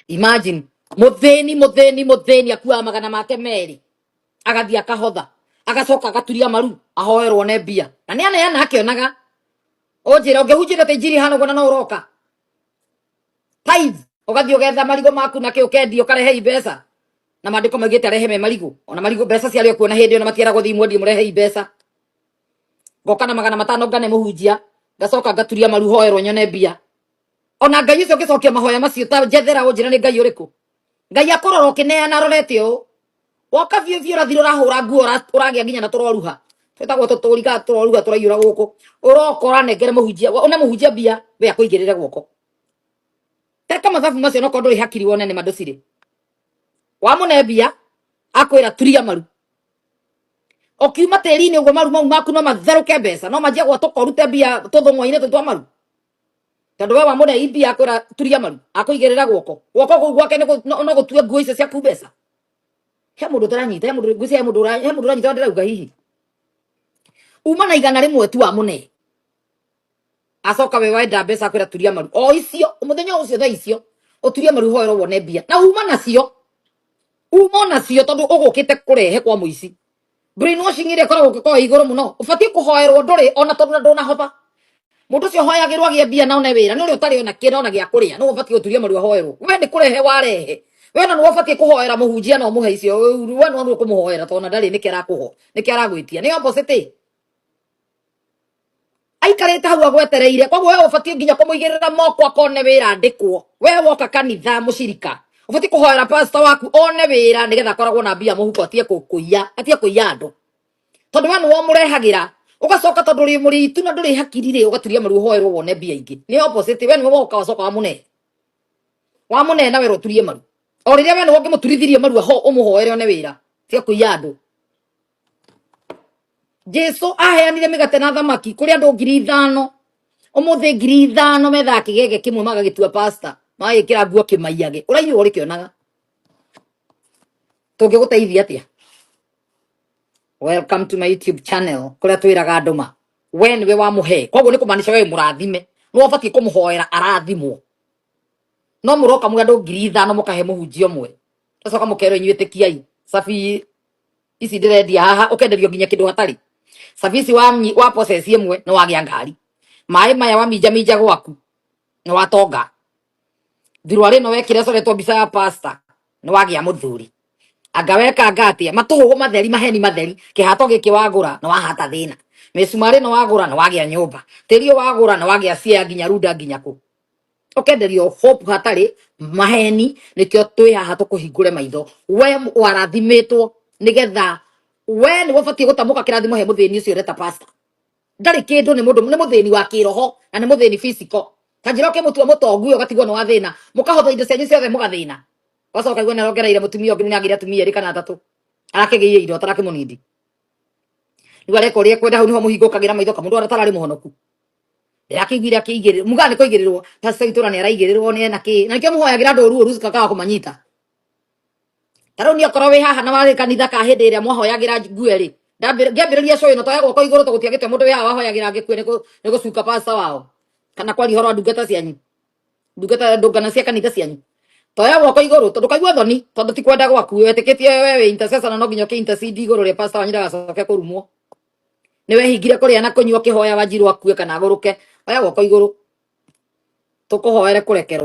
Imagine muthini muthini muthini akuaga magana make meri, agathie akahotha, agacoka agaturia maru ahoerwo ne mbia, na nĩ aneana akĩonaga. Ũnjĩre ũngĩhunjĩria ta injiri hana ũguo na no ũroka tithe, ũgathiĩ ũgetha marigũ maku na kĩ, ũkendia, ũkarehe mbeca, na maandĩko maugĩte arehe me marigũ, ona marigũ mbeca ciarĩ okuo na hĩndĩ ĩyo na matiaragwo thiĩ mwendie mũrehe mbeca. Ngoka na 500 ngane mũhunjia, ngacoka ngaturia maru hoerwo nyone mbia. Ona Ngai ũcio ũngĩcokia mahoya macio, ta njethera ũnjĩre nĩ Ngai ũrĩkũ. Ngai akũrora ũkĩneana arorete ũũ, woka biũ biũ, ũrathira ũrahũra nguo, ũragĩa nginya na tũroruha twĩtagwo tũtũri kana tũroruha tũraiyũra gũkũ, ũroka ũranengere mũhunjia, one mũhunjia mbia, we akũigĩrĩre guoko. Teka mathabu macio nokorwo ndũrĩ hakiri wone nĩ ma ndũcirĩ. Wamũne mbia, akwĩra turia maru. Ũkiuma tĩri-inĩ ũguo, maru mau maku no matherũke mbeca, no manjie gwatũka ũrute mbia tũthũng'wa-inĩ tũu twa maru, tondũ we wamũne mbia akwĩra turia maru, akũigĩrĩra guoko. Guoko kũu gwake no gũtue nguo icio ciaku mbeca. He mũndũ ũtaranyita, he mũndũ ngwĩciria, he mũndũ ũranyita ndĩrauga. Hihi uma na 100 tu wamũne, acoka we wenda mbeca akwĩra turia maru o icio mũthenya ũcio, thaa icio ũturie maru hoerwo wone mbia, na uma nacio, uma nacio, tondũ ũgũkĩte kũrehe kwa mũici. Brainwashing ĩrĩa ĩkoragwo ũgĩkorwo igũrũ mũno, ũbatiĩ kũhoerwo ndũrĩ ona, tondũ na ndũnahotha. Mũndũ ũcio hoyagĩrwo agĩe mbia na one wĩra nĩ ũrĩa ũtarĩ ona kĩndũ ona gĩa kũrĩa, nĩwe ũbatiĩ gũturia maru ahoerwo. We nĩ kũrehe warehe, we na nĩwe ũbatiĩ kũhoera mũhunjia na ũmũhe icio. We no nĩwe ũkũmũhoera, tondũ ona ndarĩ nĩkĩ arakũho, nĩkĩ aragwĩtia, nĩ opposite aikarĩte hau agwetereire. Koguo we ũbatiĩ nginya kũmũigĩrĩra moko akone wĩra andĩkwo. We woka kanitha mũcirika, ũbatiĩ kũhoera pastor waku one wĩra, nĩgetha akoragwo na mbia mũhuko, atige kũiya, atige kũiya andũ, tondũ we nĩwe ũmũrehagĩra. Ũgacoka tondũ ũrĩ mũrĩitu na ndũrĩ hakiri rĩ, ũgaturia maru ũhoerwo wone mbia ingĩ. Nĩ opposite. We nĩwe woka, wacoka wamũne, wamũne na werwo ũturie maru, o rĩrĩa we nĩwe ũngĩmũturithirie maru aho ũmũhoere one wĩra, tiga kũiya andũ. Jesu aheanire mĩgate na thamaki kũrĩ andũ 5,000. Ũmũthĩ 5,000 methaga kĩgege kĩmwe, magagĩtua pasta, magagĩkĩra nguo kĩmaiage, ũraiywo ũrĩkĩonaga. Tũngĩgũteithia atĩa? Welcome to my YouTube channel, kũrĩa twĩraga andũ ma we nĩwe wamũhe. Koguo nĩ kũmaanisha we wĩ mũrathime, nĩwe ũbatiĩ kũmũhoera arathimwo. No mũroka mũrĩ andũ 5,000, mũkahe mũhunjia ũmwe, gacoka mũkerwo inyuĩ ĩtĩkiai cabi ici ndĩrendia haha, ũkenderio nginya kĩndũ hatarĩ. Cabi ici wa process ĩmwe nĩ wagĩa ngari, maĩ maya waminjaminja gwaku nĩ watonga, thirwarĩ ĩno wekĩra coretwo mbica ya pastor nĩ wagĩa mũthuri, anga wekanga atĩa, matũhũhũ matheri, maheni matheri, kĩhato gĩkĩ wagũra nĩ wahata thĩna, mĩcumarĩ ĩno wagũra nĩ wagĩa nyũmba, tĩri ũyũ wagũra nĩ wagĩa cia nginya runda nginya kũ, ũkenderio hope hatarĩ, maheni. Nĩkĩo twĩ haha tũkũhingũre maitho. We warathimĩtwo nĩgetha we nĩwe ũbatiĩ gũtamũka kĩrathimo he mũthĩni ũcio ũreta pastor. Ndarĩ kĩndũ, nĩ mũndũ, nĩ mũthĩni wa kĩroho na nĩ mũthĩni physical. Ta njĩra ũkĩmũtua mũtongu, ũyũ ũgatigwo nĩ wa thĩna, mũkahotha indo cianyu ciothe, mũgathĩna. Ũgacoka igua nĩarongereire mũtumia ũngĩ, nĩagĩire atumia erĩ kana atatũ, arakĩgĩire indo atarakĩmũnindi, rĩu areka ũrĩa ekwenda. Hau nĩho mũhingũkagĩra maitho kamũndũ arĩa atararĩ mũhonoku. Ndĩrakĩiguire akĩigĩrĩrwo, mugaga nĩ kũigĩrĩrwo, pastor itũra nĩ araigĩrĩrwo, nĩ ena kĩ, na nĩkĩo mũhoyagĩra andũ ũru, ũru cikakaga kũmanyita. Ta rĩu niĩ okorwo wĩ haha na warĩ kanitha ka hĩndĩ ĩrĩa mwahoyagĩra ngue rĩ, ngĩambĩrĩria show ĩno, toya guoko igũrũ, tondũ gũtiagĩte mũndũ wĩ haha wahoyagĩra ngĩkue nĩ gũcuka pastor wao kana kwaria ũhoro wa ndungata cianyu, ndungata ndũngano cia kanitha cianyu. Toya guoko igũrũ, tondũ kaigua thoni, tondũ ti kwenda gwaku, wetĩkĩtie we wĩ intercessor na no nginya ũkĩ intercede igũrũ rĩa pastor wanyu ndagacoke kũrumwo. Nĩ wehingire kũrĩa na kũnyua ũkĩhoya Wanjiru akue kana agũrũke. Oya guoko igũrũ tũkũhoere kũrekerwo.